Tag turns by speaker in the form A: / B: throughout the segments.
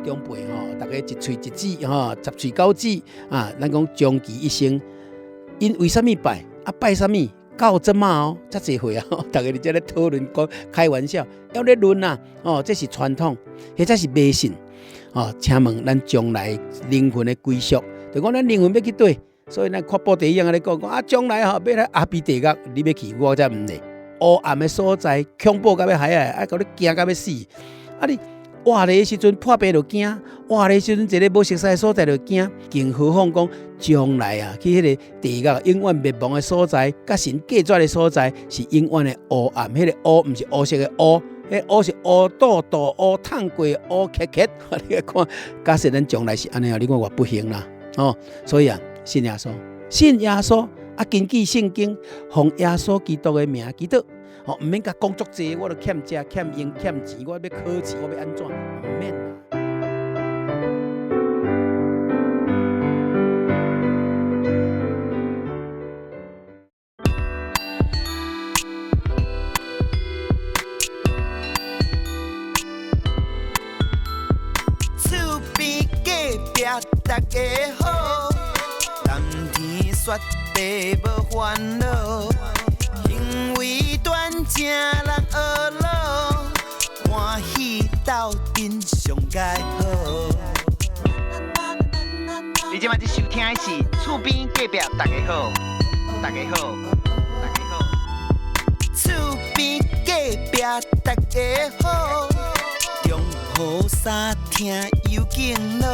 A: 長輩吼，逐家一喙一舌吼，十喙九舌啊，咱講終其一生，𪜶為啥物拜？啊拜啥物？到這馬哦，遮濟歲啊，逐家佇遮咧討論講開玩笑，猶咧論啊，哦，這是傳統，或者是迷信，哦，請問咱將來靈魂的歸屬，就講咱靈魂欲去佗？所以咱看布袋戲按呢講講啊，將來吼欲來阿鼻地獄，你欲去，我才毋咧。烏暗的所在，恐怖甲欲害啊，啊，共你驚甲欲死，啊你。活咧時陣破病就驚，活咧時陣坐咧無熟似的所在就驚，更何況講將來啊，去彼个地獄永遠滅亡的所在，佮神隔絕的所在，是永遠的烏暗。彼个烏毋是烏色的烏，彼個烏是烏肚肚烏燙過烏瞌瞌。你看，假設咱將來是按呢啊，你看偌不幸啦，哦，所以啊，信耶穌，信耶穌啊，根據聖經，奉耶穌基督的名祈禱。哦，毋免共講足濟，我都欠食、欠用、欠錢，我欲考試，我欲按怎？毋免。
B: 厝邊隔壁大家好，談天說地無煩惱。行為端正人呵咾，歡喜鬥陣上蓋好。
C: 你這擺佇收聽的是厝邊隔壁大家好，大家好，大家好。
B: 厝邊隔壁大家好，中雨三聽有敬老，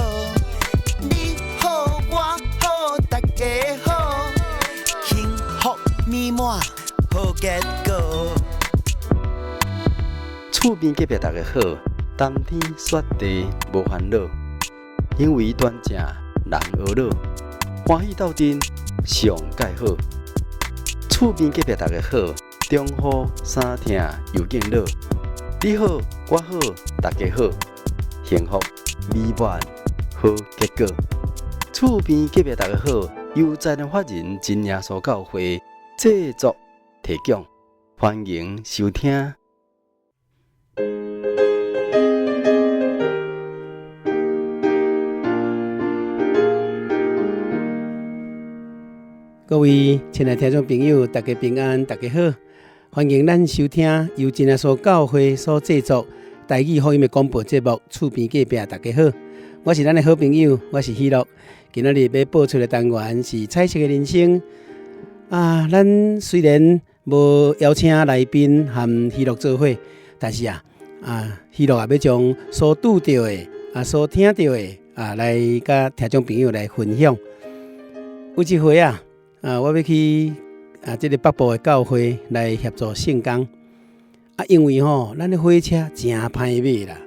B: 你好我好大家好，幸福美滿。好結果。
D: 厝邊隔壁大家好，談天說地無煩惱，行為端正人呵咾，歡喜鬥陣上蓋好。厝邊隔壁大家好，中雨三聽又敬老，你好我好大家好，幸福美滿好結果。厝邊隔壁大家好，由在的法人真耶穌教會製作。提供，歡迎收聽。
A: 各位親愛聽眾朋友，大家平安，大家好，歡迎咱收聽由真耶穌教會所製作台語福音的廣播節目《厝邊隔壁》，大家好，我是咱的好朋友，我是喜樂。今仔日欲播出的單元是彩色的人生。啊，咱雖然無邀請來賓和喜樂做伙，但是啊，啊，喜樂也欲將所拄著的啊，所聽著的啊，來佮聽眾朋友來分享。有一回啊，啊，我欲去啊，這个北部的教會來協助聖工。啊，因為吼，咱的火車誠歹買啦。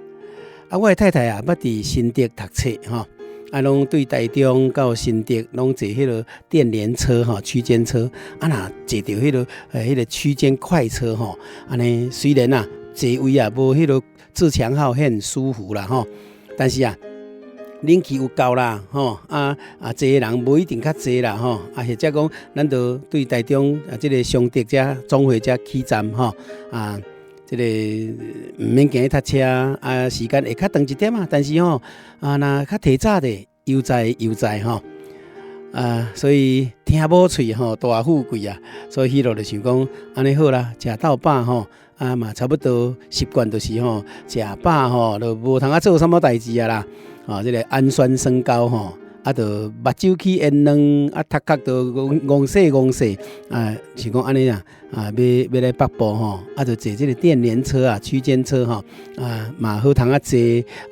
A: 啊，我的太太啊，捌佇新竹讀冊吼。啊，攏對台中到新竹攏坐彼个電聯車吼，區間車。啊，若坐著彼个彼个區間快車吼，按呢雖然啊座位啊無彼个自強號遐舒服啦吼，但是啊冷氣有夠啦吼，啊啊坐的人無一定較濟啦吼，啊或者講咱就對台中啊這个松德遮總會遮起站吼啊。這个毋免驚塞車啊，時間會較長一點啊，但是吼啊，若較提早的悠哉悠哉吼啊，所以聽某喙吼大富貴啊，所以彼落就想講按呢好啦，食到飽吼啊嘛差不多習慣就是吼食飽吼就無通啊做啥物代誌啊啦，吼這个氨酸升高吼。啊，就目睭起煙卵，啊，頭殼就戇戇細戇細，啊，是講按呢啊，啊，欲欲來北部吼，啊，就坐這个電聯車啊，區間車吼，啊，嘛好通啊坐，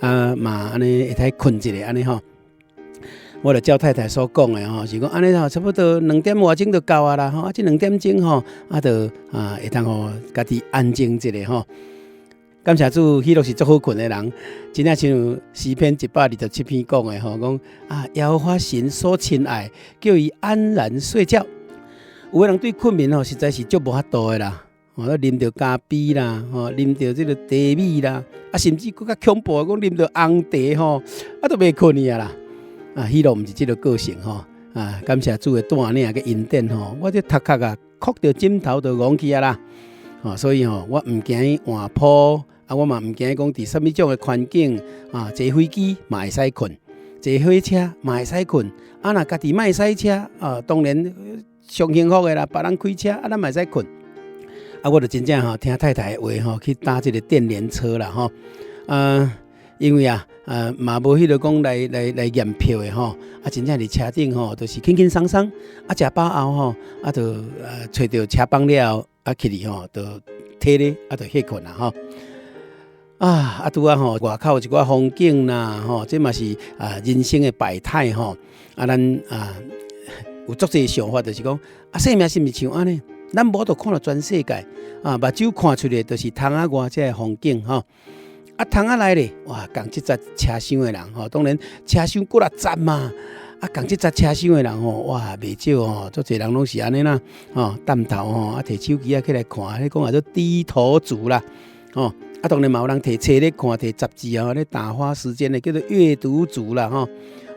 A: 啊，嘛按呢會使睏一下按呢吼。我就照太太所講的吼，是講按呢吼，差不多兩點外鐘就到啊啦吼，啊，這兩點鐘吼，啊，就啊會當予家己安靜一下吼。感謝主，彼落是足好睏的人，真正親像詩篇127篇講的吼，講啊，耶和華神所親愛，叫伊安然睡覺。有的人對睏眠吼，實在是足無法度的啦，吼，啉著咖啡啦，吼，啉著這个茶米啦，啊，甚至閣較恐怖的，講啉著紅茶吼，啊，都袂睏去啊啦。啊，彼落毋是這个個性吼，啊，感謝主的帶領佮恩典吼，我這頭殼啊，磕著枕頭就戇去啊啦。吼，所以吼，我毋驚去換鋪，啊，我嘛毋驚講佇啥物種的環境啊，坐飛機嘛會使睏，坐火車嘛會使睏。啊，若家己莫駛車啊，當然上幸福的啦，別人開車啊，咱嘛會使睏。啊，我就真正吼聽太太的話吼，去搭這個電聯車啦吼。啊，因為啊，嘛無彼個講來來來驗票的吼，啊，真正佇車頂吼，就是輕輕鬆鬆，啊，食飽後吼，啊，就揣著車房了後，啊，去哩吼，就體咧，啊，就歇睏啦吼。啊啊，拄仔吼，外口一寡風景啦，吼，這嘛是啊人生的百態吼。啊，咱啊有足濟想法，就是講啊，生命是毋是像按呢？咱無法度看著全世界啊，目睭看出來就是窗仔外這个風景吼。啊，窗仔內咧，哇，仝這節車廂的人吼，當然車廂幾若站嘛。啊，仝這節車廂的人吼，哇，袂少吼，足濟人攏是按呢啦，吼，擔頭吼，啊，提手機仔起來看，彼講叫做低頭族啦，吼。啊，當然嘛有人提冊咧看，提雜誌啊，咧打發時間的，叫做閱讀族啦，吼。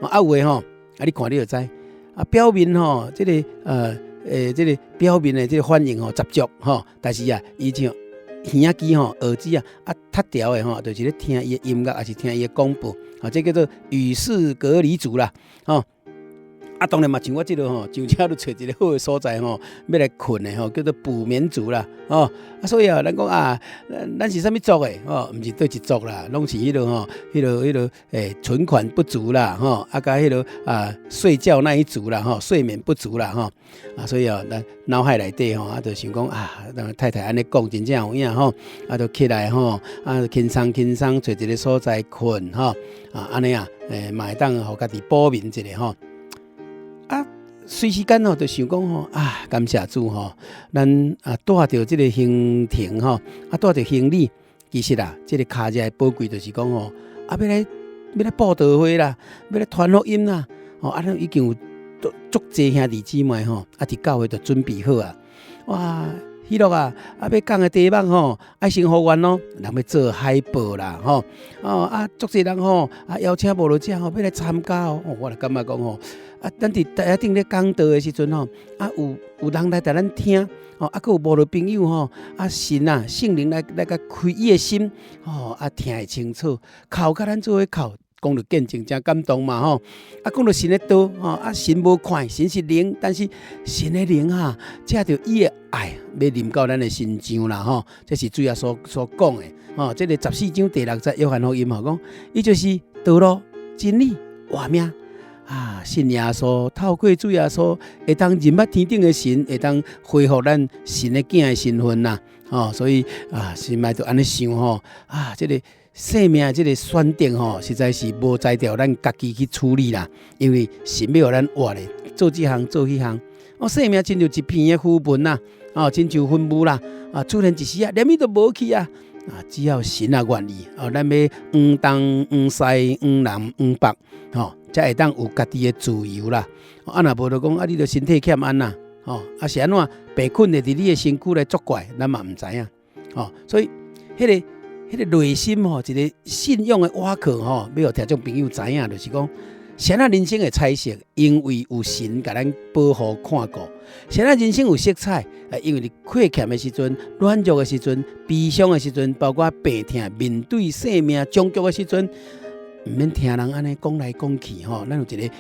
A: 啊，有的吼，啊，你看你就知，啊，表面吼，這個這個表面的這個反應吼，十足吼，但是啊，伊像耳仔機吼，耳機啊，啊，脫掉的吼，就是咧聽伊的音樂，抑是聽伊的廣播，啊，這叫做與世隔離族啦，吼。啊，當然嘛，像我這個吼，上車就揣一個好的所在吼，欲來睏的吼，叫做補眠族啦，吼。啊，所以啊，咱講啊，咱是啥物族的？吼，毋是佗一族啦，攏是彼個吼，彼個彼個存款不足啦，吼，啊，佮彼個啊睡覺那一族啦，吼，睡眠不足啦，吼。啊，所以啊，咱腦海內底吼，啊，就想講啊，太太按呢講真正有影吼，啊，就起來吼，啊，輕鬆輕鬆揣一個所在睏吼，啊，按呢啊，嘛會當予家己補眠一下吼。啊，隨時間吼就想講吼啊，感謝主吼，咱啊帶著這個行程吼，啊帶著行李，其實啊，這個跤遮的寶貴就是講吼，啊欲來欲來佈道會啦，欲來傳福音啦，吼啊，咱已經有足足濟兄弟姊妹吼，啊佇教會就準備好啊，哇！彼落啊，啊欲講的題目吼，愛先予願咯，人欲做海報啦，吼，哦啊，足濟人吼，啊邀請慕道者吼，欲來參加哦，我就感覺講吼，啊，咱佇台頂咧講道的時陣吼，啊有有人來共咱聽，吼，啊閣有慕道朋友吼，啊神啊聖靈來來共開伊的心，吼，啊聽會清楚，哭佮咱做伙哭。講著見證誠感動嘛吼，啊講著神的道吼，啊神無看，神是靈，但是神的靈啊，藉著伊的愛，欲臨到咱的身上啦吼，這是主耶穌所講的吼，這个十四章第六節約翰福音吼講，伊就是道路、真理、活命啊！信耶穌，透過主耶穌，會當認捌天頂的神，會當恢復咱神的囝的身份啦吼，所以啊，心內就按呢想吼，啊，這个。生命這个選擇吼，實在是無才調，咱家己去處理啦。因為神欲予咱活咧，做這項做彼項。哦，生命親像一片的浮雲啦，哦，親像雲霧啦。啊，突然一時啊，連伊都無去啊。啊，只要神啊願意，哦，咱欲往東往西往南往北，吼，才會當有家己的自由啦。啊，若無就講啊，你著身體欠安啦，吼，啊是按怎病菌會佇你的身軀來作怪，咱嘛毋知影。吼，所以彼个。彼个內心吼，一个信仰的倚靠吼，欲予聽眾朋友知影，就是講，啥人人生會彩色，因為有神共咱保護看顧；啥人人生有色彩，因為佇虧欠的時陣、軟弱的時陣、悲傷的時陣，包括病痛、面對生命終局的時陣，毋免聽人按呢講來講去吼，咱有一個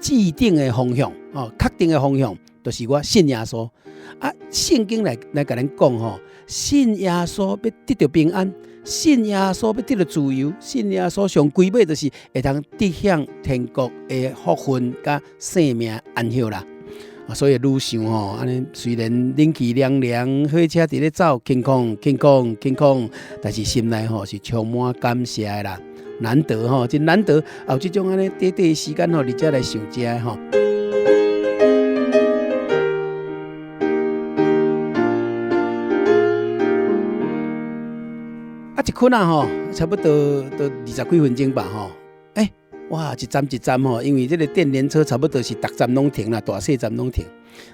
A: 制定的方向，吼，確定的方向，就是我信耶穌。啊，聖經來來共咱講吼，信耶穌欲得著平安。信耶穌欲得著自由，信耶穌上歸尾就是會當得享天國的福分佮生命安息啦。啊，所以愈想吼，按呢雖然冷氣涼涼，火車佇咧走，輕空輕空輕空，但是心內吼是充滿感謝的啦。難得吼，真難得，有這種按呢短短的時間吼，佇遮來想這的吼。啊，一睏啊吼，差不多都二十幾分鐘吧吼。欸，哇，一站一站吼，因為這个電聯車差不多是逐站攏停啦，大細站攏停。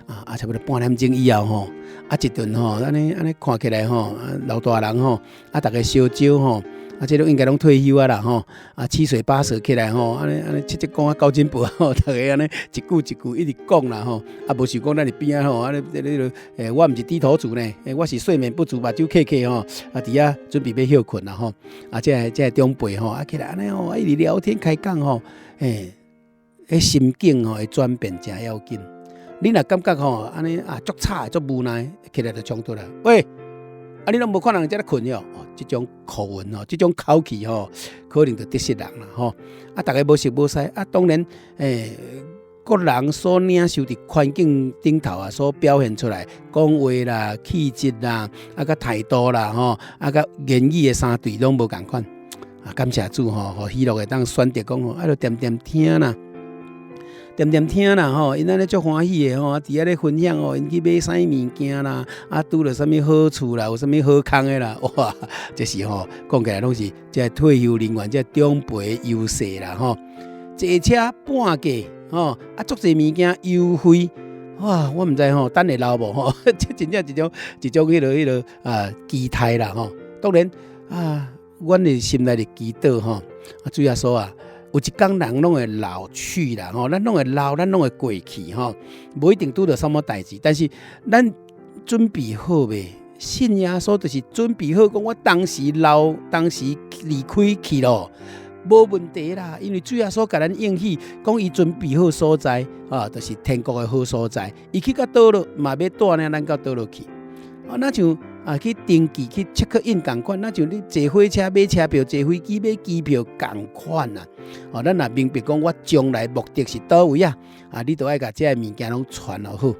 A: 啊啊，差不多半點鐘以後吼，啊一陣吼，按呢按呢看起來吼，老大人吼，啊逐家相招吼，啊，這攏應該攏退休啊啦吼，啊，七嘴八舌起來吼，按呢按呢，七七講啊九真無吼，逐个按呢一句一句一直講啦吼，啊，無想講咱佇邊仔吼，按呢這個我毋是低頭族呢，我是睡眠不足，目睭瞌瞌吼，啊，佇遐準備欲歇睏啦吼，啊，這个長輩吼，啊，起來按呢吼，一直聊天開講吼，彼心境吼會轉變誠要緊。你若感覺吼，按呢啊，足吵足無奈，起來就衝突啦。喂，啊，你攏無看人遮咧睏喲？哦，這種口吻吼，這種口氣吼，可能就得失人啦吼。啊，逐家無熟無似，啊，當然，各人所領受佇環境頂頭啊，所表現出來，講話啦、氣質啦、啊，佮態度啦，吼，啊，佮言語的相對攏無仝款。啊，感謝主吼，予喜樂會當選擇講吼，啊，就恬恬聽啦。恬恬聽啦吼，𪜶按呢足歡喜的吼，佇遐咧分享吼，𪜶去買啥物件啦，啊，拄著啥物好處啦，有啥物好康的啦，哇，這是吼講起來攏是這退休人員這長輩優勢啦吼，坐車半價吼，啊，足濟物件優惠，哇，我毋知吼，等會老無吼，這真正一種一種彼個啊期待啦吼。當然啊，阮的心內是祈禱吼，啊，主耶穌啊。有一工人攏會老去啦，吼，咱攏會老，咱攏會過去，吼，無一定拄著啥物代誌，但是咱準備好未？信耶穌就是準備好，講我當時老，當時離開去咯，無問題啦。因為主耶穌共咱應許，講伊準備好所在，啊，就是天國的好所在。伊去到佗落，嘛欲帶領咱到佗落去。啊，若像啊去登記去 check in 仝款，若像你坐火車買車票，坐飛機買機票仝款啊！哦，咱若明白講，我將來目的是佗位啊？啊，你都愛共這个物件攏傳予好。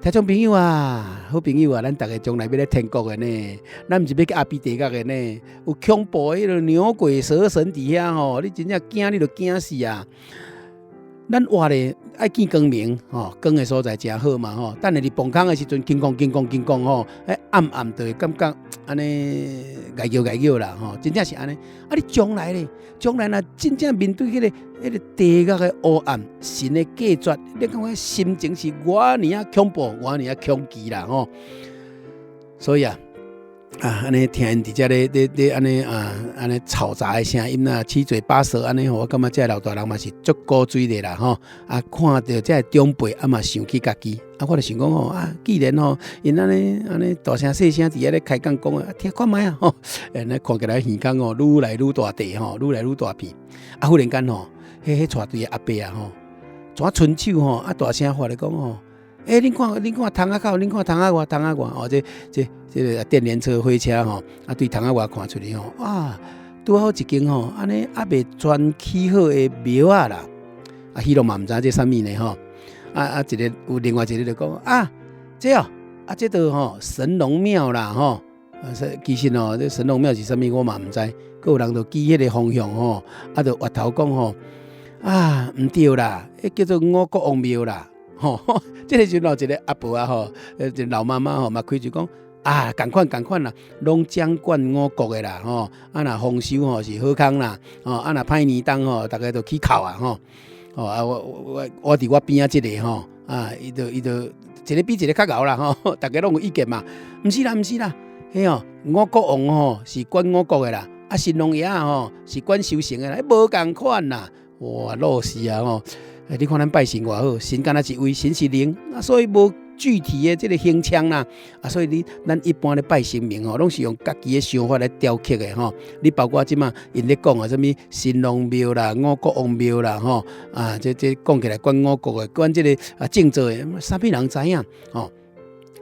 A: 聽眾朋友啊，好朋友啊，咱逐家將來欲來天國的呢，咱毋是欲去阿鼻地獄的呢。有恐怖的彼个牛鬼蛇神佇遐吼，你真正驚，你就驚死啊！咱活咧愛見光明吼，光的所在誠好嘛吼。等下佇磅空的時陣，金光金光金光吼，欸暗暗就會感覺按呢礙叫礙叫啦吼，真正是按呢。啊，你將來咧，將來若真正面對彼個地獄的黑暗，神的隔絕，你感覺心情是偌爾仔恐怖，偌爾仔恐懼啦吼。所以啊。啊，按呢聽𪜶佇遮咧咧咧按呢啊，按呢嘈雜的聲音啊，七嘴八舌按呢吼，我感覺這老大人嘛是足古錐的啦吼。啊，看著這長輩啊嘛想起家己，啊，我就想講吼，啊，既然吼，𪜶按呢按呢大聲細聲佇遐咧開講講啊，聽看覓啊吼，按呢看起來耳孔吼愈來愈大塊吼，愈來愈大片。啊，忽然間吼，彼帶隊的阿伯啊吼，怎伸手吼，啊大聲喊咧講吼。欸，恁看，恁看窗仔口，恁看窗仔外，窗仔外哦，這這這个電聯車火車吼，啊對窗仔外看出去吼，啊，拄好一間吼，按呢猶未全起好的廟仔啦，啊，彼攏嘛毋知這啥物呢吼，啊啊，一个有另外一個就講啊，這哦，啊這都吼神農廟啦吼，啊，其實吼，這神農廟是啥物我嘛毋知，閣有人就指彼个方向吼，啊，就越頭講吼，啊，毋對啦，彼叫做五穀王廟啦。吼，這个時陣一个阿婆啊吼，一个老媽媽吼嘛開嘴講啊，仝款仝款啦，攏掌管五穀的啦吼，啊若豐收吼是好康啦，吼啊若歹年冬吼，逐家就起哭啊吼，吼啊我我我佇我邊仔這个吼，啊伊就一个比一个較𠢕啦吼，逐家攏有意見嘛，毋是啦毋是啦，彼哦五穀王吼是管五穀的啦，啊神農爺吼是管收成的啦，無仝款啦，哇老死啊吼！你看咱拜神偌好，神敢若一位，神是靈，啊，所以無具體的這个形象啦，啊，所以你咱一般咧拜神明吼，攏是用家己的想法來雕刻的吼。你包括這馬𪜶咧講啊，啥物神農廟啦、五穀王廟啦，吼，啊，這講起來管五穀的，管這个啊種作的，啥物人知影吼？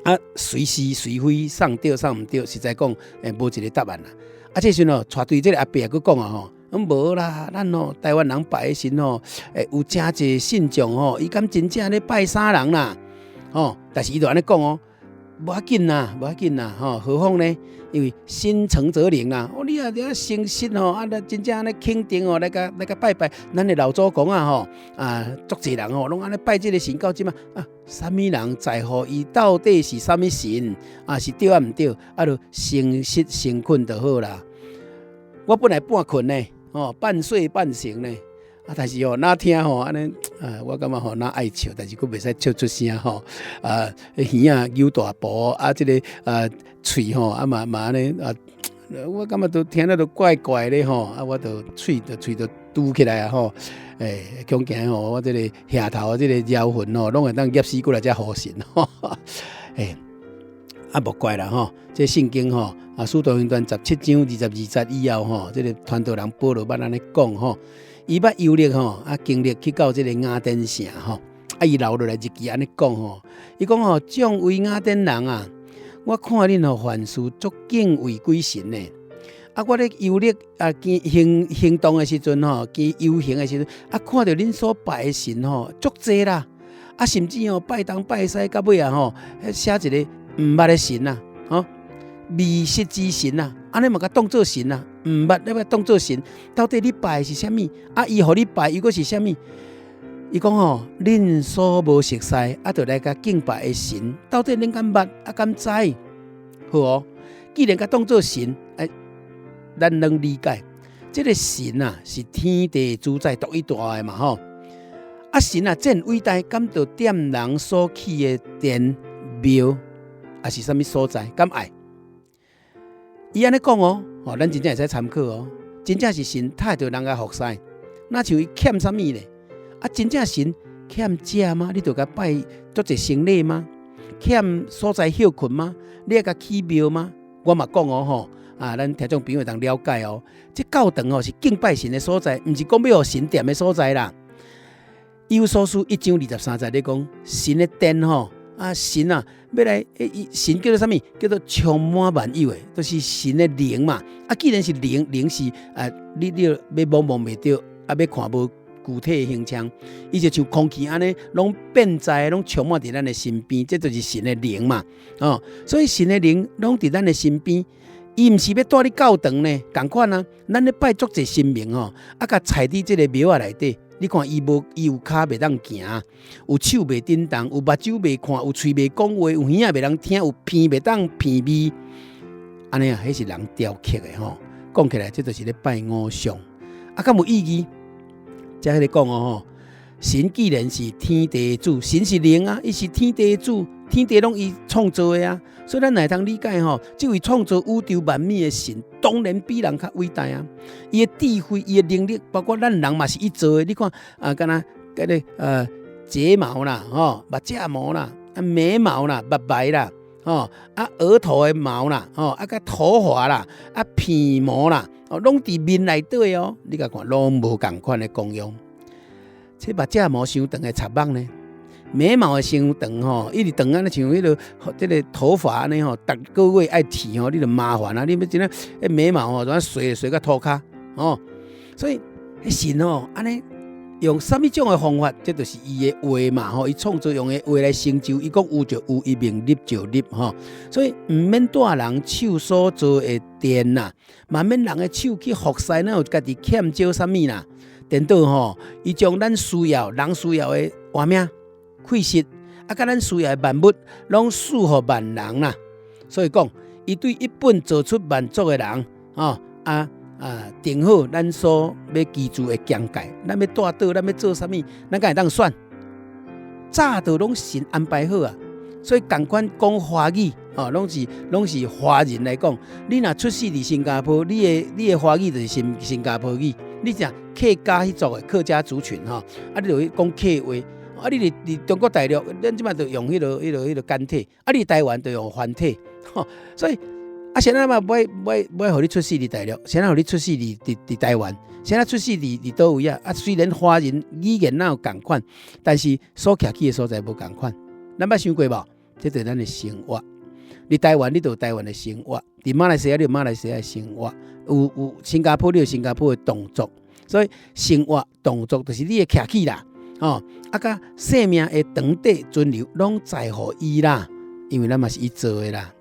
A: 啊，隨是隨非，啥對啥毋對，實在講，無一个答案啦。啊，這時陣哦，帶隊這个阿伯閣講啊吼。無啦，咱吼台灣人拜的神吼，有誠濟信眾吼，伊敢真正咧拜啥人啦？吼，但是伊就按呢講哦，無要緊啦，無要緊啦，吼，何況呢？因為心誠則靈啦。哦，你若佇遐誠實吼，啊，真正按呢肯定吼，來共拜拜，咱的老祖公啊吼，啊，足濟人吼，攏按呢拜這个神到這馬啊，啥物人在乎伊到底是啥物神？啊，是對啊毋對？啊，就誠實誠懇就好啦。我本來半睏呢。哦，半睡半醒呢，啊，但是哦，若聽吼按呢，啊，我感覺吼若愛笑，但是閣袂使笑出聲吼，啊，耳仔扭大步，啊，這个啊喙吼，啊嘛嘛按呢啊，我感覺都聽了都怪怪的吼，啊，我就喙就嘟起來啊吼，欸，恐驚吼，我這個額頭這個妖魂吼，攏會當夾死過來遮予神吼，欸，啊，無怪啦吼，這聖經吼，啊，使徒行傳17章22節以後吼，這個傳道人保羅捌按呢講吼，伊捌遊歷吼，啊，經歷去到這個雅典城吼，啊，伊留落來日記按呢講吼，伊講吼，眾位雅典人啊，我看恁吼凡事足敬畏鬼神的，啊，我咧遊歷啊，行行行動的時陣吼，行遊行的時陣，啊，看著恁所拜的神吼，足濟啦，啊，甚至吼拜東拜西，到尾啊吼，寫一個毋捌的神啊，吼，未識之神啊，按呢嘛共當做神啊，毋捌你欲當做神，到底你拜的是啥物？啊，伊予你拜，伊閣是啥物？伊講吼，恁所無熟似，啊，就來共敬拜的神，到底恁敢捌？啊，敢知？好哦，既然共當做神，欸，咱能理解，這個神啊，是天地主宰獨一大的嘛吼。啊，神啊，真偉大，敢著踮人所起的殿廟，抑是啥物所在？敢愛？伊按呢講哦，吼，咱真正會使參考哦。真正是神，他會著人共服侍，若像伊欠啥物咧？啊！真正神欠食嗎？你著共拜足濟牲禮嗎？欠所在歇睏嗎？你愛共起廟嗎？我嘛講哦吼，啊，咱聽眾朋友會當了解哦。這教堂哦是敬拜神的所在，毋是講欲予神踮的所在啦。以弗所書1章23節咧講神的殿吼，啊神啊，欲來，神叫做啥物？叫做充滿萬有的，就是神的靈嘛。啊，既然是靈，靈是啊，你欲摸摸袂著，啊，欲看無具體的形象，伊就像空氣按呢，攏遍在，攏充滿佇咱的身邊，這就是神的靈嘛。哦，所以神的靈攏佇咱的身邊，伊毋是欲蹛佇教堂呢，仝款啊，咱咧拜足濟神明吼，啊，共豺佇這個廟仔內底，你看伊無，伊有跤袂當行，有手袂振動，有目睭袂看，有喙袂講話，有耳仔袂當聽，有鼻袂當鼻味，按呢啊，彼是人雕刻的吼。講起來，這就是咧拜偶像，啊，敢有意義？遮彼个講哦吼，神既然是天地的主，神是靈啊，伊是天地的主，天地攏伊創造的啊，所以咱會當理解吼，這位創造宇宙萬物的神，當然比人較偉大啊。伊的智慧，伊的能力，包括咱人嘛是伊造的。你看啊，敢若彼个睫毛啦，吼，目睫毛啦，啊眉毛啦，目眉啦，吼，啊額頭的毛啦，吼，啊佮頭髮啦，啊鼻毛啦。哦，攏佇面內底哦，你共看，攏無仝款的功用。這目睫毛傷長會插目呢，眉毛會傷長吼，一直長按呢像彼个這个頭髮按呢吼，逐個月愛剃吼，你就麻煩啊！你欲怎樣？彼眉毛吼，怎樣梳梳到塗跤吼？所以彼神吼，按呢用啥物種的方法？這就是伊的話嘛吼，伊創造用的話來成就，伊講有就有，伊命立就立吼。所以毋免蹛人手所做的殿啦，嘛免人的手去服侍，哪有家己欠少啥物啦？顛倒吼，伊將咱需要人需要的活命、氣息，啊，佮咱需要的萬物，攏賜予萬人啦。所以講，伊對一本造出萬族的人，吼啊。啊，定好咱所欲居住的疆界，咱欲蹛佗，咱欲做啥物，咱敢會當選？早就攏神安排好啊！所以仝款講華語，哦，攏是華人來講，你若出世佇新加坡，你的華語就是新加坡語。你若客家彼族的客家族群吼，啊，你就會講客話。啊，你佇中國大陸，咱這擺就用彼个簡體，啊，你台灣就用繁體，吼，所以。啊，啥人嘛欲欲欲予你出世佇大陸，啥人予你出世佇台灣，啥人出世佇佗位啊？啊，雖然華人語言若有仝款，但是所徛起的所在無仝款。咱捌想過無？這就是咱的生活。佇台灣，你就有台灣的生活；佇馬來西亞，你有馬來西亞的生活；有新加坡，你有新加坡的動作。所以生活動作就是你的徛起啦，吼！啊，佮生命的長短存留，攏在乎伊啦，因為咱嘛是伊造的啦。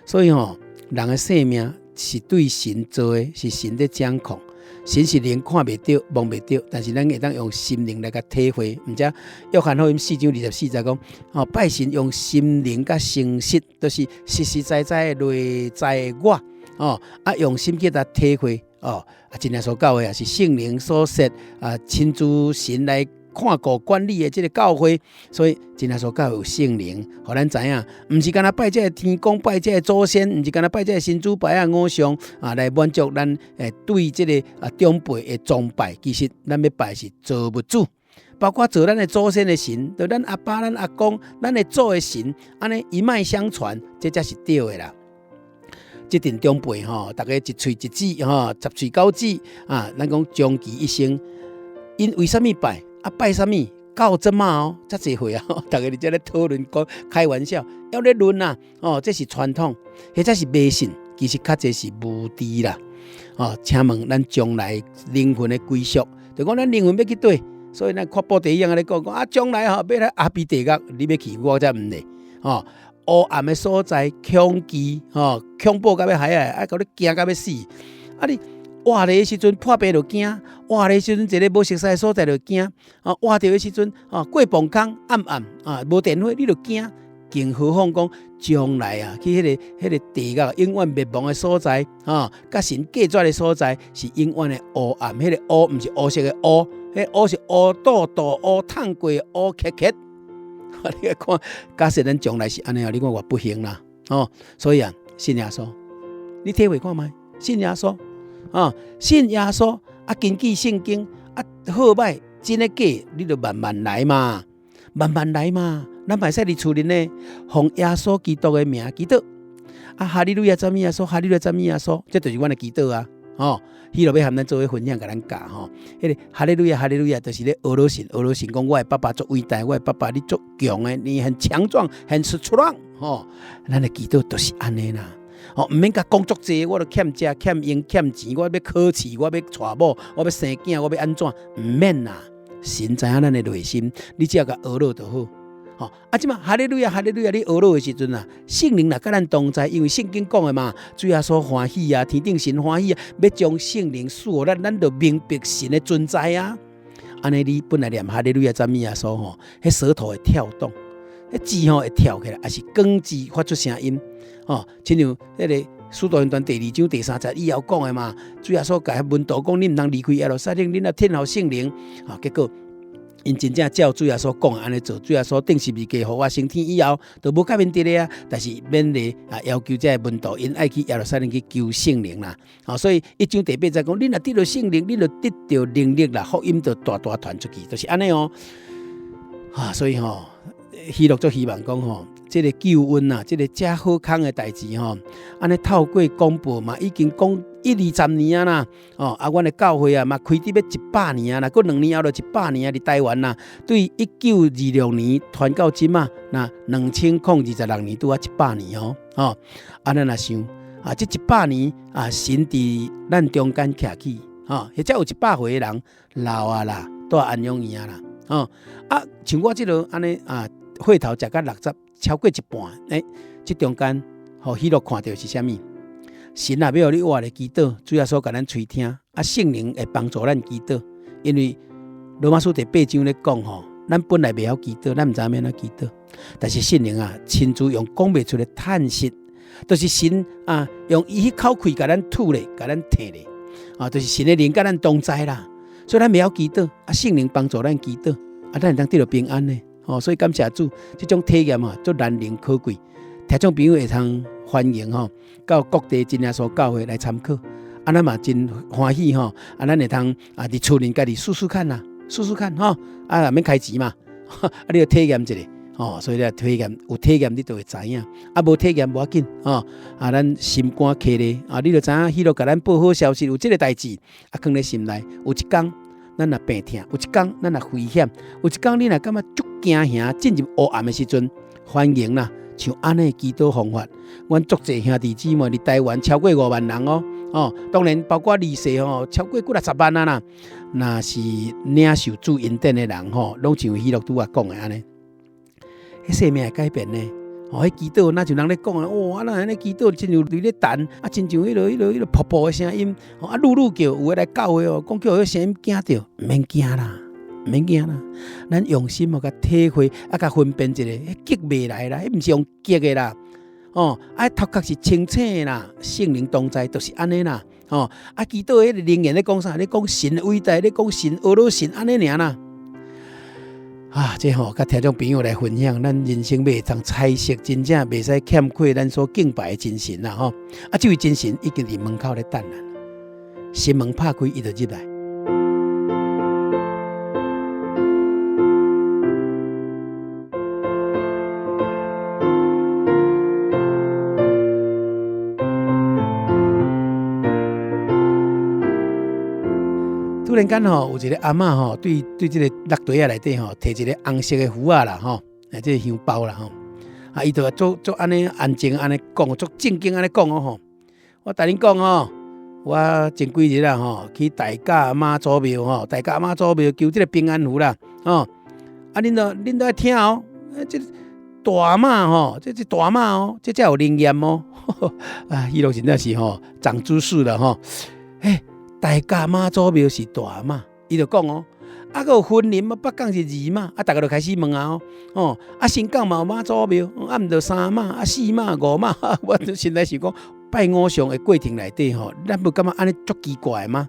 A: 所以吼，人的生命是對神造的，是神咧掌控。神是靈，看袂著、摸袂著，但是咱會當用心靈來共體會。毋才約翰福音4章24節講：吼，拜神用心靈佮誠實，就是實實在在的內在的我，哦，啊，用心去共體會，哦，啊，真耶穌教會也是聖靈所設，啊，親自神來看顧管理的這个教會，所以真耶穌教會有聖靈，予咱知影，毋是干焦拜這个天公，拜這个祖先，毋是干焦拜這个神主牌啊偶像啊，來滿足咱對這个長輩的崇拜。其實咱欲拜是造物主，包括做咱的祖先的神，就咱阿爸、咱阿公、咱的祖的神，按呢一脈相傳，這才是對的啦。這陣長輩吼，逐家一喙一舌吼，十喙九舌啊，咱講終其一生，𪜶為啥物拜？啊拜啥物？到這馬哦，遮濟歲啊，逐家佇遮咧討論講開玩笑，猶咧論啊，哦，這是傳統，或者是迷信，其實較濟是無知啦。哦，請問咱將來靈魂的歸屬，就講咱靈魂欲去佗？所以咱看布袋戲按呢講講啊，將來吼欲來阿鼻地獄，你欲去，我才毋咧。哦，烏暗的所在，恐懼，吼，恐怖甲欲害啊，啊，共你驚甲欲死。啊，你活咧的時陣破病就驚，活咧的時陣一个無熟似的所在就驚，啊，活著的時陣，啊，過磅空暗暗啊，無電火你就驚，更何況講將來啊，去彼个地獄永遠滅亡的所在，啊，佮神隔絕的所在是永遠的烏暗，彼个烏毋是烏色的烏，彼烏是烏肚肚烏燙過烏瞌瞌。你看，假設咱將來是按呢，你看偌不幸啦，哦，所以啊，信耶穌，你體會看覓？信耶穌，啊，信耶穌啊，根據聖經啊，好歹真的假，你就慢慢來嘛，慢慢來嘛，咱嘛會使佇厝裡呢，奉耶穌基督的名祈禱，啊，哈利路亞讚美耶穌，哈利路亞讚美耶穌，這就是阮的祈禱啊，吼，彼落欲和咱做伙分享，共咱教吼，彼个哈利路亞，哈利路亞，就是咧呵咾神，呵咾神講我的爸爸足偉大，我的爸爸你足強的，你很強壯，很 strong，吼，咱的祈禱就是按呢啦。吼，毋免共講足濟，我都欠食、欠用、欠錢，我欲考試，我欲娶某，我欲生囝，我欲按怎？毋免啦，神知影咱的內心，你只要共呵咾就好。吼，啊，這馬哈利路亞，哈利路亞，你呵咾的時陣啊，聖靈若佮咱同在，因為聖經講的嘛，主耶穌歡喜啊，天頂神歡喜啊，欲將聖靈賜予咱，咱就明白神的存在啊。按呢，你本來念哈利路亞讚美耶穌吼，彼舌頭會跳動，彼舌吼會跳起來，抑是講字發出聲音，吼，親像彼个使徒行傳第二章第三節以後講的嘛，主耶穌共門徒講，恁毋通離開耶路撒冷，恁愛等候聖靈，啊，結果。𪜶真正照主耶穌講的按呢做，主耶穌釘十字架復活升天以後，就無佮𪜶佇咧啊。但是勉勵啊，要求這个門徒，𪜶愛去耶路撒冷去求聖靈啦。啊，所以一章第八節講，恁若得著聖靈，恁就得著能力啦，福音就大大傳出去，就是按呢哦。啊，所以吼，喜樂足希望講吼，這个救恩啊，這个遮好康的代誌吼，按呢透過廣播嘛，已經講一二十年啊啦，哦，啊，阮的教會啊嘛開佇欲100年啊啦，閣2年後就一百年啊，佇台灣啦，對1926年傳到這馬，若2026年拄仔一百年哦，吼，啊，咱若想啊，這一百年啊，神佇咱中間徛起，吼，或者有100歲的人老啊啦，蹛安養院啊啦，吼，啊，像我這个按呢啊，歲頭食甲60，超過一半，欸，這中間，予喜樂看著是啥物？神若欲予你活咧祈禱，主耶穌共咱垂聽，啊，聖靈會幫助咱祈禱。因為羅馬書第八章咧講吼，咱本來袂曉祈禱，咱毋知影欲按怎祈禱，但是聖靈啊，親自用講袂出的嘆息，就是神啊，用伊彼口氣共咱吐咧，共咱退咧，啊，就是神的靈佮咱同在啦。所以咱袂曉祈禱，啊，聖靈幫助咱祈禱，啊，咱會當得著平安呢。哦，所以感謝主，這種體驗啊，足難能可貴。聽眾朋友會通歡迎吼，到各地真耶穌教會來參考。啊，咱嘛真歡喜吼，啊，咱會通啊，佇厝裡家己試試看啦，試試看吼，啊，免開錢嘛，啊，你就體驗一下，吼，所以你體驗有體驗，你就會知影。啊，無體驗無要緊，吼，啊，咱心肝開咧，啊，你就知影喜樂共咱報好消息，有這个代誌，啊，囥咧心內，有一工咱若病疼，有一工咱若危險，有一工你若感覺足驚嚇進入烏暗的時陣，歡迎啦，像按呢祈禱方法，阮足濟兄弟姊妹佇台灣超過5萬人哦，哦，當然包括離世吼，超過幾若十萬啊啦。若是領受主恩典的人吼，攏像喜樂拄仔講的按呢，彼生命會改變呢。哦，彼祈禱若像人咧講的，哦，啊哪按呢祈禱，親像佇咧彈，啊，親像彼个瀑布的聲音，啊，嚕嚕叫，有的來教會哦，講叫彼聲音驚著，毋免驚啦，毋免驚啦，咱用心哦，共體會，啊，共分辨一下，彼激袂來啦，彼毋是用激的啦，哦，啊，頭殼是清醒的啦，聖靈同在就是按呢啦，哦，啊，祈禱彼个靈言咧講啥？咧講神偉大，咧講神呵咾神按呢爾啦。啊，這吼，佮聽眾朋友來分享，咱人生欲會當彩色，真正袂使欠缺咱所敬拜的真神啦吼。啊，這位真神已經佇門口咧等咱，心門拍開，伊就入來。突然間吼，有一個阿嬤吼，對對這個落袋仔內底吼，提一個紅色的符仔啦吼，啊，這個香包啦吼，啊，伊就足足按呢安靜按呢講，足正經按呢講哦吼。我共恁講吼，我前幾日啊吼，去大甲媽祖廟吼，大甲媽祖廟求這個平安符啦吼，啊，恁都恁都愛聽哦，這大媽吼，這這大媽哦，這才有靈驗哦。啊，彼落真正是吼長知識了吼，欸。大甲媽祖廟是大媽，伊就講哦，啊，閣有雲林嘛，北港是二媽，啊，逐家就開始問啊，哦，啊，新港嘛有媽祖廟，啊，毋著三媽，啊，四媽、五媽，我就心內想講，拜偶像的過程內底吼，咱無感覺按呢足奇怪的嗎？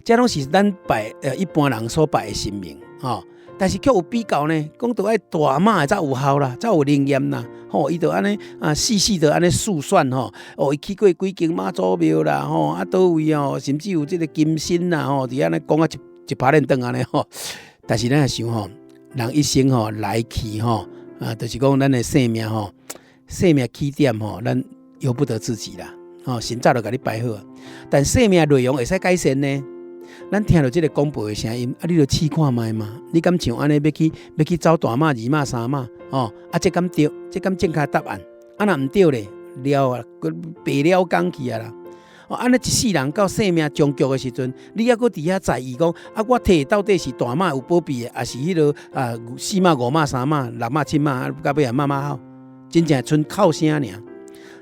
A: 這攏是咱拜一般人所拜的神明，吼。但是卻有比較呢，講著愛大媽的才有效啦，才有靈驗啦，吼，伊就按呢啊，細細就按呢數算吼，哦，伊去過幾間媽祖廟啦，吼，啊，佗位哦，甚至有這個金身啦，吼，佇按呢講啊一一拍連轉按呢吼。但是咱若想吼，人一生吼來去吼，啊，就是講咱的生命吼，生命起點吼，咱由不得自己啦，吼，神早就共你排好，但生命內容會使改善呢。咱聽著這個廣播的聲音，啊，你著試看覓嘛？你敢像按呢欲去欲去走大媽、二媽、三媽？哦，啊，這敢對？這敢正確答案？啊，若毋對咧，了啊，閣白了工去啊啦！哦，按呢一世人到生命終局的時陣，你猶閣佇遐在意講，啊，我提的到底是大媽有保庇的，抑是彼落啊四媽、五媽、三媽、六媽、七媽，到尾啊媽媽好，真正賰哭聲爾。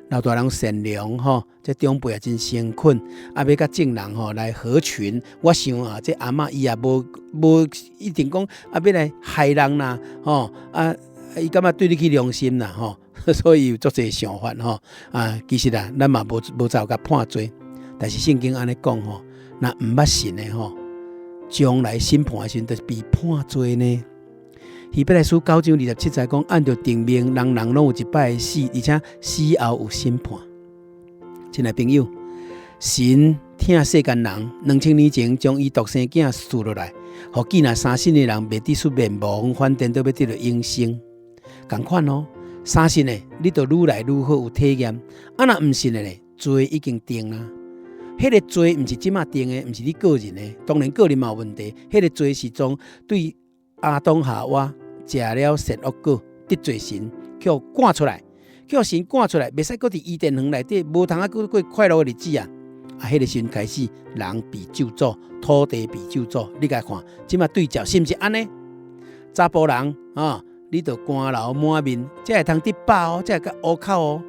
A: 老大人善良吼，這長輩也真誠懇，啊，欲佮眾人吼來合群。我想啊，這阿嬤伊也無無一定講啊，欲來害人啦，吼啊，伊感覺對得起良心啦，吼，所以有足濟想法吼。啊，其實啊，咱嘛無無走共判罪，但是聖經按呢講吼，若毋捌神的吼，將來審判的時陣，就是被判罪呢。希伯來書9章27節講，按著定命，人人攏有一擺的死，而且死後有審判。親愛朋友，神疼世間人，2000年前將伊獨生囝賜落來，予既若相信的人袂致滅亡，反顛倒欲得著永生。仝款哦，相信的你就愈來愈好有體驗，啊若毋信的咧，罪已經定啦。彼個罪毋是這馬定的，毋是你個人的，當然個人嘛有問題。彼個罪是從對亞當夏娃食了善惡果得罪神，予趕出來，予神趕出來，袂使閣佇伊甸園內底，無通啊閣過快樂的日子啊！啊，彼個時陣開始，人被咒詛，土地被咒詛。你共看，這馬對照是毋是按呢？查埔人啊，你著汗流滿面，才會通得飽哦，才會較糊口哦。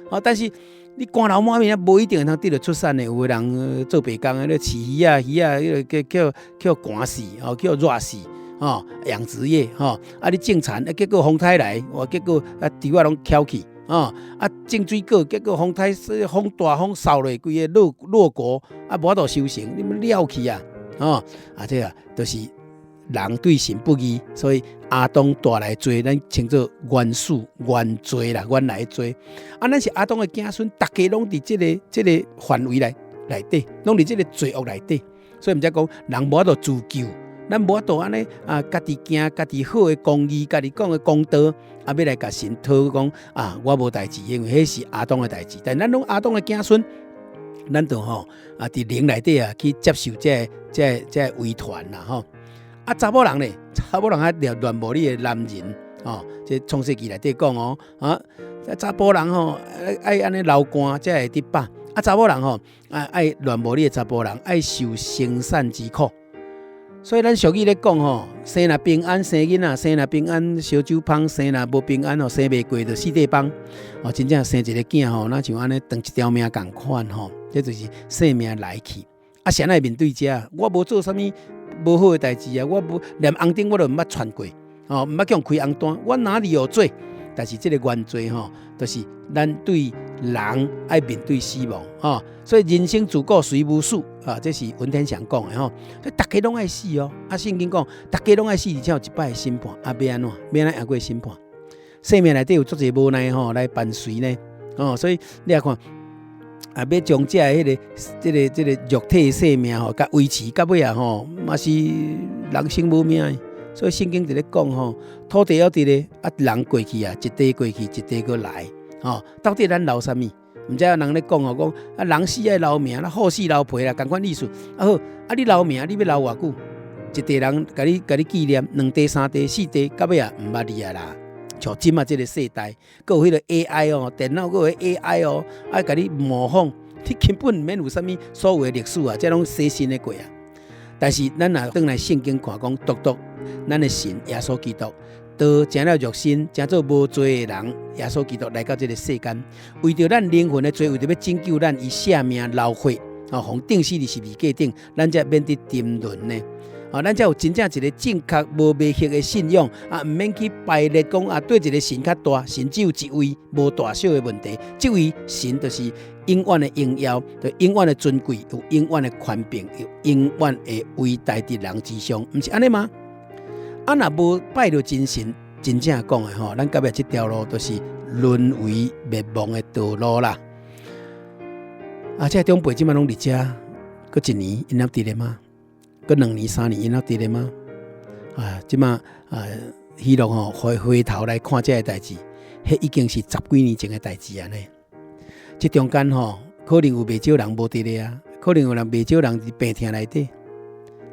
A: 哦，但是你汗流滿面啊，無一定會通得著出產的。有的人做白工的，咧飼魚仔，魚仔彼个叫叫寒死，哦，叫熱死。吼，養殖業吼，啊你種田，啊結果風颱來，哇結果啊稻仔攏翹去，吼，啊種水果，結果風颱風大風掃落，規个落落果，啊無法度收成，你們了去啊，吼，啊這啊，就是人對神不義，所以亞當帶來罪，咱稱做原始原罪啦，原來的罪。啊，咱是亞當的子孫，逐家攏佇這个這个範圍內內底，攏佇這個罪惡內底，所以毋才講人無法度自救。咱無法度按呢啊，家己行家己好的公義，家己講的公道，啊，欲來共神討講啊，我無代誌，因為彼是亞當的代誌。但咱攏亞當的子孫，咱就吼啊，佇靈內底啊去接受這个、這个、這個遺傳啦吼。啊，查某人咧，查某人較戀慕你的男人吼，這創世記內底講哦，啊，查埔人吼愛按呢流汗才會得飽。啊，查某人吼啊愛戀慕你的查埔人，愛受生產之苦。所以咱俗語咧講吼，生若平安，生囡仔生若平安，燒酒芳；生若無平安吼，生袂過就四塊放。哦，真正生一个囝吼，若像按呢斷一條命仝款吼，這就是生命來去。啊，誰來面對這？我無做啥物無好的代誌啊，我無連紅燈我都毋捌躥過，哦，毋捌去予人開紅單，我哪裡有罪？但是這个原罪吼，就是咱對人愛面對死亡，吼，所以人生自古誰無死啊？這是文天祥講的吼。所以逐家攏愛死哦。啊，聖經講，逐家攏愛死，而且有一擺的審判。啊，欲按怎？欲按怎贏過審判？生命內底有足濟無奈吼來伴隨呢。哦，所以你來看，啊，欲將這个、彼個、這個、這個肉體的生命吼，共維持到尾啊吼，嘛是人生無命的。所以聖經佇咧講吼，土地猶佇咧，啊，人過去啊，一塊過去，一塊閣來，吼，到底咱留啥物？毋知有人咧講吼，講啊，人死愛留名，啦，虎死留皮啦，仝款意思。啊好，啊你留名，你欲留偌久？一塊人共你共你紀念，兩塊、三塊、四塊，到尾啊，毋捌你啊啦。像這馬這個世代，閣有彼個 AI 哦，電腦閣有 AI 哦，愛共你模仿，你根本毋免有啥物所謂的歷史啊，這攏寫新的過啊。但是咱若轉來聖經看，講獨獨咱的神耶穌基督，道成了肉身，成做無罪的人，耶穌基督來到這個世間，為著咱靈魂的罪，為著欲拯救咱，伊捨命流血，哦，予釘死佇十字架頂，咱才免得沉淪呢。哦，咱才有真正一個正確無迷惑的信仰啊，毋免去排列講啊，佗一個神較大，神只有一位，無大小的問題。這位神就是永遠的榮耀，就永遠的尊貴，有永遠的權柄，有永遠的偉大佇人之上，毋是按呢嗎？啊，若無拜著真神，真正講的吼，咱到尾這條路就是淪為滅亡的道路啦。啊，這長輩這馬攏佇遮，閣一年𪜶猶佇咧嗎？閣兩年、三年，𪜶猶佇咧嗎？啊，這馬啊，彼落吼回回頭來看這个代誌，彼已經是十幾年前的代誌啊呢。這中間吼，可能有袂少人無佇咧啊，可能有人袂少人佇病痛內底。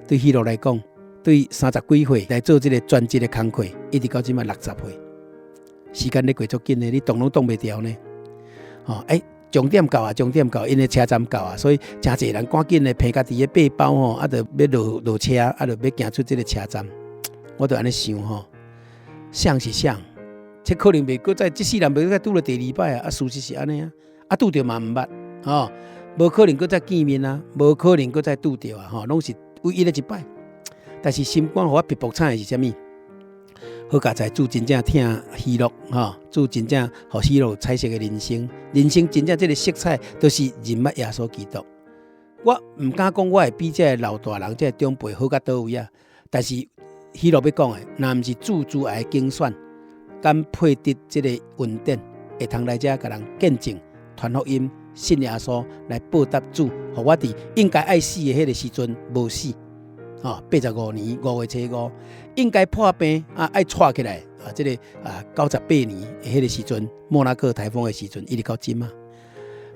A: 對彼落來講，對三十幾歲來做這個全職的工課，一直到這馬60歲，時間咧過足緊的，你擋攏擋袂牢呢。吼，欸，終點到啊，終點到，𪜶的車站到啊，所以誠濟人趕緊的提家己的背包吼，啊，就欲落落車，啊，就欲行出這个車站。我就按呢想吼，誰是誰？這可能袂閣再，這世人袂閣再拄著第二擺啊！啊，事實是按呢啊，啊，拄著嘛毋捌，吼，無可能閣再見面啊，無可能閣再拄著啊，吼，攏是唯一的一擺。但是心肝予我噗噗慘的是啥物？好佳哉，主真正疼喜樂，吼，主真正予喜樂有彩色的人生，人生真正這个色彩，都是認捌耶穌基督。我毋敢講我會比這个老大人、這个長輩好到佗位啊。但是喜樂欲講的，若毋是主慈愛揀選，敢配得這个恩典，會通來遮共人見證、傳福音、信耶穌，來報答主，予我佇應該愛死的彼个時陣無死。哦，85年5月初五，應該破病啊，愛掣起來啊，這个啊98年的彼个時陣，莫拉克颱風的時陣，一直到這馬。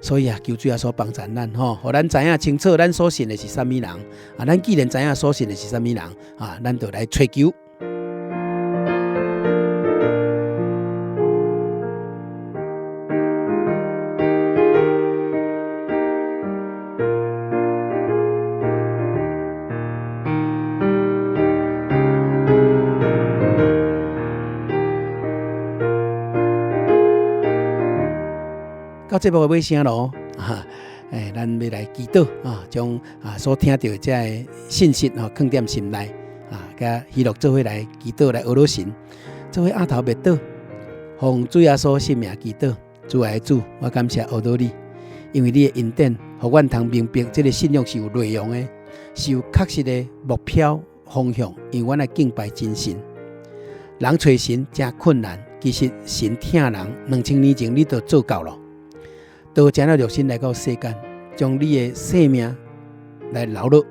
A: 所以啊，求主耶穌幫助咱吼，予咱知影清楚，咱所信的是啥物人啊？咱既然知影所信的是啥物人啊，咱就來揣求。到節目的尾聲囉，哈，欸，咱欲來祈禱啊，將啊所聽著的這个信息吼，囥踮心內啊，佮喜樂做伙來祈禱來呵咾神，做伙阿頭默禱，奉主耶穌聖名祈禱，主愛的主，我感謝呵咾你，因為你的恩典，予阮通明白這个信仰是有內容的，是有確實的目標方向，因為阮愛敬拜真神。人揣神誠困難，其實神疼人，2000年前你就做到了。道成了肉身來到世間，將你的生命來流落。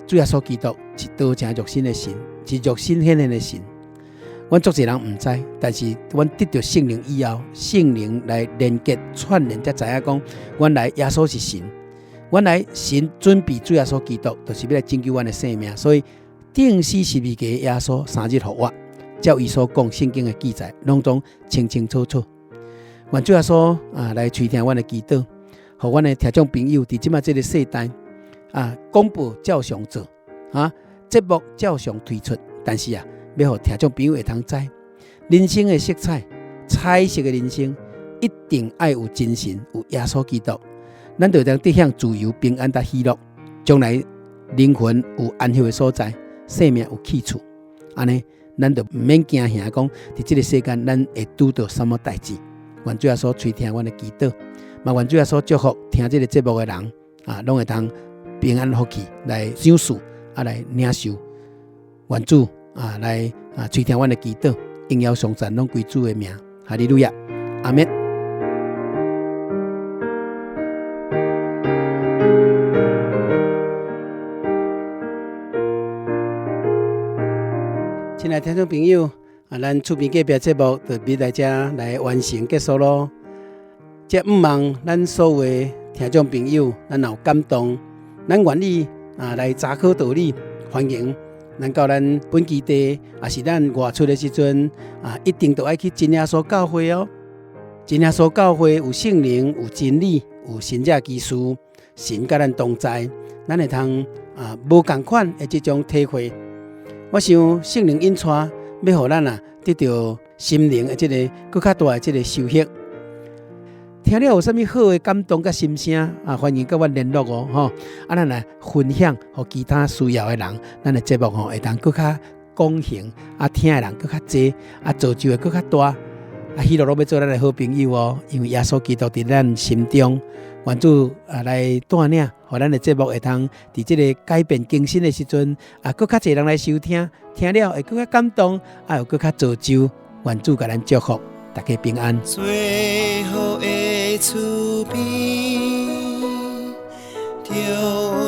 A: 主耶穌基督是道成肉身的神，是肉身顯現的神。阮足濟人毋知，但是阮得著聖靈以後，聖靈來連結串聯，才知影講，原來耶穌是神。原來神準備主耶穌基督，就是欲來拯救阮的生命。所以釘死十字架耶穌三日復活，照伊所講聖經的記載，攏總清清楚楚。願主耶穌啊來垂聽阮的祈禱，予阮的聽眾朋友佇這馬這个世代啊，廣播照常做啊，節目照常推出，但是啊，欲予聽眾朋友會通知，人生的色彩，彩色的人生，一定愛有真神，有耶穌基督，咱就會當得享自由、平安佮喜樂，將來靈魂有安歇的所在，生命有去處，按呢，咱就毋免驚嚇講，佇這个世間，咱會拄著啥物代誌。願主耶穌垂聽阮的祈禱。嘛願主耶穌祝福聽這个節目的人啊，攏會當平安福氣來賞賜啊，來領受。願主啊來啊垂聽阮的祈禱，榮耀頌讚攏歸主的名，哈利路亞，阿們。親愛聽眾朋友，啊，咱厝邊隔壁節目就欲來遮來完成結束囉。這毋望咱所有的聽眾朋友，咱若有感動，咱願意啊來查考道理，歡迎咱到咱本基地，抑是咱外出的時陣啊，一定都愛去真耶穌教會哦。真耶穌教會有聖靈，有真理，有神蹟奇事，神佮咱同在，咱會通啊無仝款的這種體會。我想聖靈引帶，欲予咱啊得著心靈的這个閣較大的這个收穫。聽了有啥物好的感動佮心聲啊，歡迎佮阮聯絡哦，吼！啊，咱來分享予其他需要的人，咱的節目吼會當閣較廣行，啊，聽的人閣較濟，啊，造就會閣較大。啊，喜樂攏欲做咱的好朋友哦，因為耶穌基督佇咱心中，願主啊來帶領，予咱的節目會通佇這个改變更新的時陣，啊，閣較濟人來收聽，聽了會閣較感動，啊，有閣較造就，願主共咱祝福，大家平安。
B: 最好的厝邊，就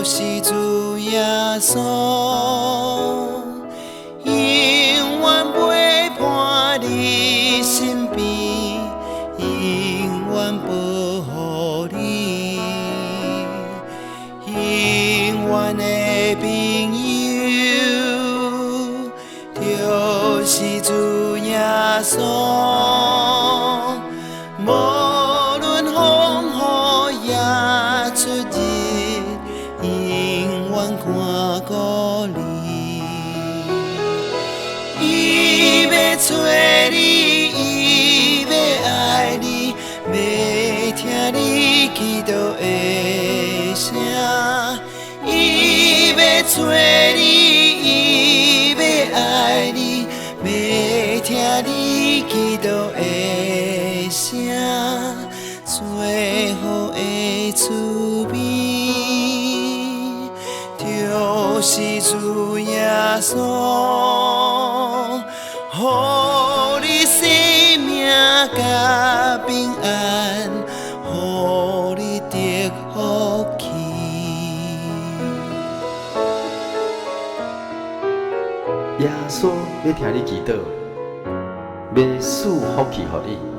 B: 是主耶穌，永遠陪伴你身邊，永遠保護你，永遠的朋友，就是主耶穌。無論風雨也出入，永遠看顧你。伊欲揣你，伊欲愛你，欲聽你祈禱的聲。伊欲揣你，伊欲愛你，欲聽你祈禱的聲。最好的厝邊，就是主耶穌，予你生命佮平安，予你得福氣。
D: 耶穌欲聽你祈禱，欲賜福氣予你。